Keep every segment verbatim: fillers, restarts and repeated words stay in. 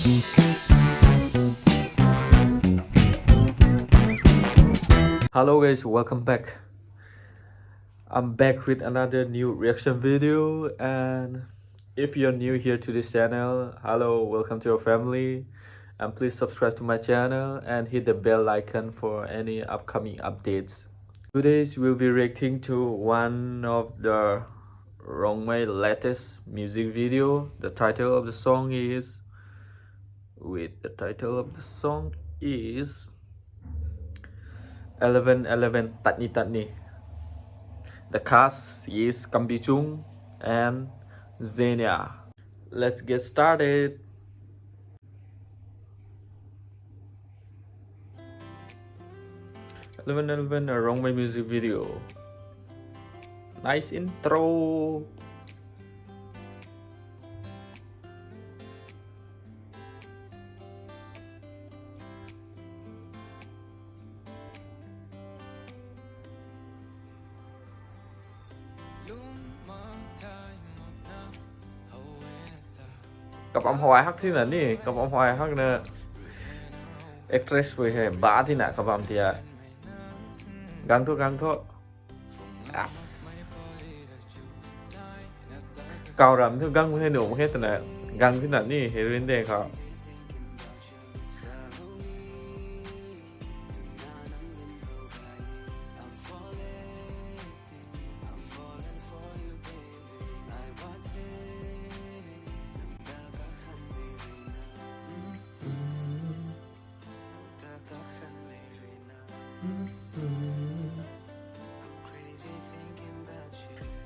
Hello guys, welcome back. I'm back with another new reaction video, and if you're new here to this channel, hello, welcome to our family, and please subscribe to my channel and hit the bell icon for any upcoming updates. Today we'll be reacting to one of the Rongmei latest music video. The title of the song is, wait, the title of the song is Eleven Eleven Tatni Tatni. The cast is Kambi Chung and Zenia. Let's get started. Eleven Eleven, a Rongmei music video. Nice intro. Kapam hawai hak thina ni, kapam hawai hak na actress pui hei ba thina kapam tia. Gang thu, gang thu. As. Kau ram thu gang hei nu hei tana gang thina ni heroine de khou.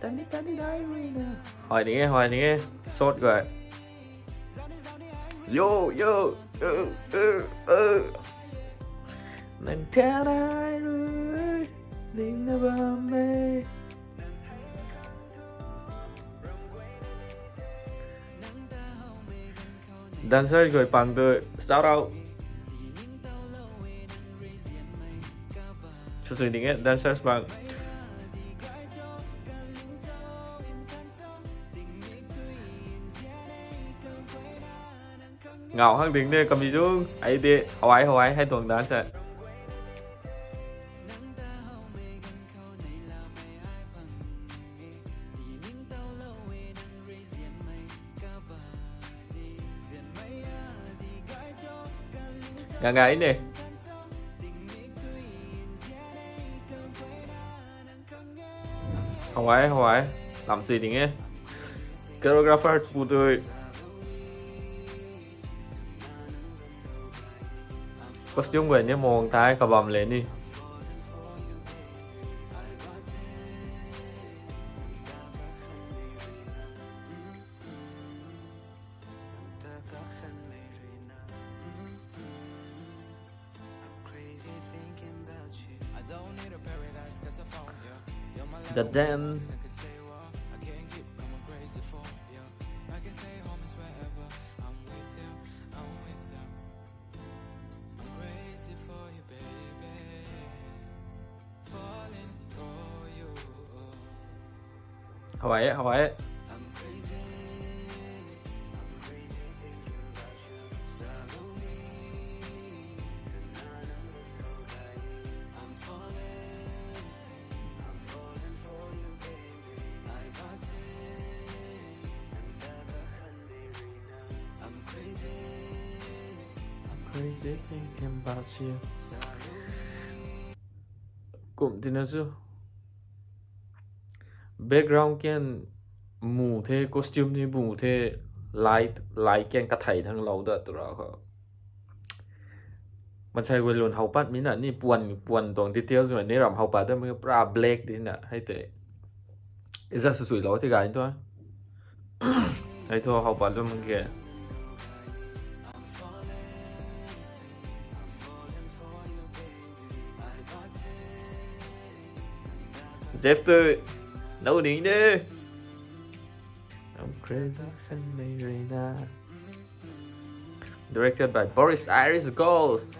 Tani tani dai rui na. Hoi ding e, hoi ding e. Short guy. Yo, yo, yo, yo, yo. Nang tana dai rui. Ding na bam e. Dancer guay pang tu shout out. Sw sw ding e, dancers pang. Ngau hak ding de, Kambi Chung. Ai de, hawai, hawai, hei tuang dance. Gangai ne. Hawai, hawai. Lam sui ding e. Choreographer pu tui. Costume guay ni mong thai kabam le ni. The den. Hawai, hawai. Crazy thinking about you. Kum tina chu. Background kan mu the, costume ni mu the, light, light kan kathei thang lou da tura kho. Mansei guay lun how pat mi na ni puan, puan tuang details ma ni ram how pat da mi pura black di na, hei te. Ija sw sui lou the gay tu. Hei thu how pat da mi ke. Jeff tu, nau ding de. I'm crazy and Marina. Directed by Boris Iris Goals.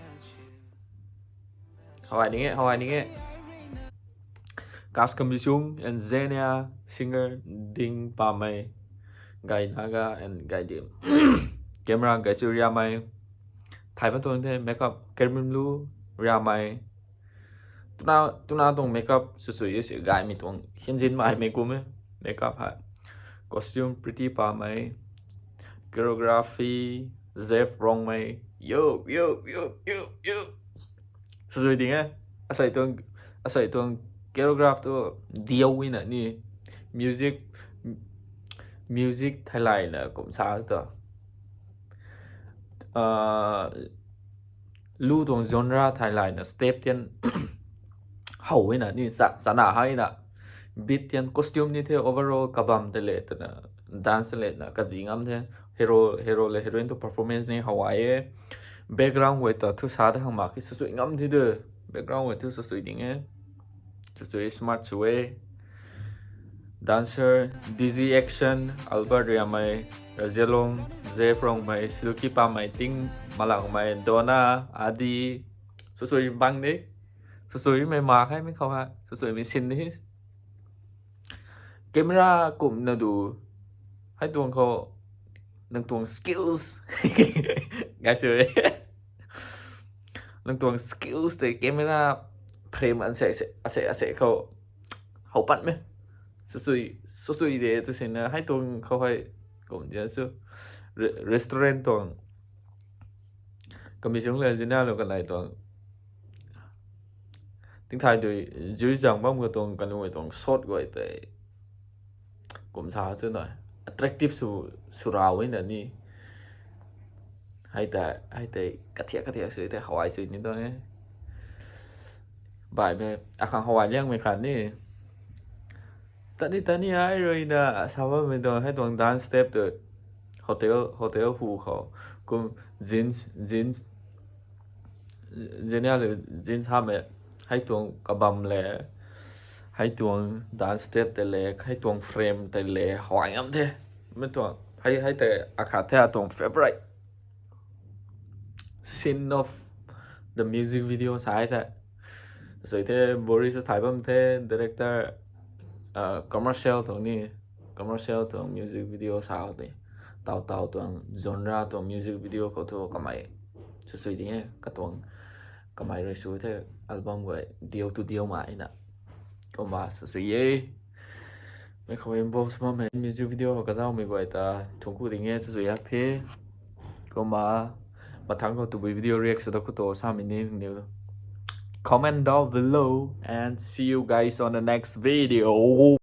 Hawai ding e, hawai ding e. Cast Kambi Chung and Zenia, singer Ding Pamei, Gai Naga and Gai Dim. Camera gay chu riamei. Thay bam tuang the makeup, Karen Lim Lu riamei. Tuna, tuna tuang makeup sw sui e si gaymei tuang hinzin mai mei kum e. Makeup hei. Costume Pretty Pamei. Choreography Jeff Rongmei. Yo, yo, yo, yo, yo. Sw sui ding e. Asei tuang, asei tuang choreograph tu diau ina ni. Music, music theilayna kum sa tu. Ah, lu tuang genre theilayna step tian how ina ni sa, sana hai na. Beat tian costume ni the overall kabam te le twna dance le na kazi ngam the. Hero, hero le heroine tu performance ni how ai e. Background guay ta thu sa da hang mak ki sw sui ngam thi de. Background guay thu sw sui ding e. Sw sui smart sw e. Dancer, D Z Action, Albert Riamei, Razialong, Jeff Rongmei, Silky Pamei, Ting Malangmei, Donna, Adi. Sw sui bang de. Sw sui mei ma khai mei khou ha. Sw sui mei sin de. Camera kumna du. Hei tuang khou. Nang tuang skills. Guys, nang tuang skills te camera frame an se, ase, ase, ase khou. How pat me. Sw sui, sw sui de tu sina. Hei tuang khou hei. Kum dia su. Re-, restaurant tuang. Kami chung le zina lo kanei tuang. Tingthai dui, zui zang bam ka tuang, kanu tuang shot guay tei. Kum sa chu na. Attractive su, sw ra wina ni. Hei ta, hei tei, kathiak, kathiak sui tei, hawai sui ni tuang e. Bai me, akhang hawai liang mei khan ni. Tani, tani ai rui na, sa bammei tuang, hei tuang dance step tu. Hotel, hotel hu khou. Kum jeans, jeans, zina le jeans hamei. Hei tuang kabam le. Hei tuang dance step te le. Hei tuang frame te le. Hawai ngam the. Mei tuang. Hei, hei te akhat the atuang favorite scene of the music video sa the. Sui the, Boris thay bam the, director, ah, commercial tuang ni, commercial tuang music video sa ni. Tau tau tuang genre tuang music video khou thu kamei. Sw sui ding e, katuang kamei rui sw the album guay, diau tu diau ma ina. Kumna sw sui e. Mei khou involve sw bammei music video khou kazauhmei guay ta thungc ku ding e, sw sui hak the. Kumna, mathang khou tabui video react sw da khou to samei ni, ni. Comment down below and see you guys on the next video.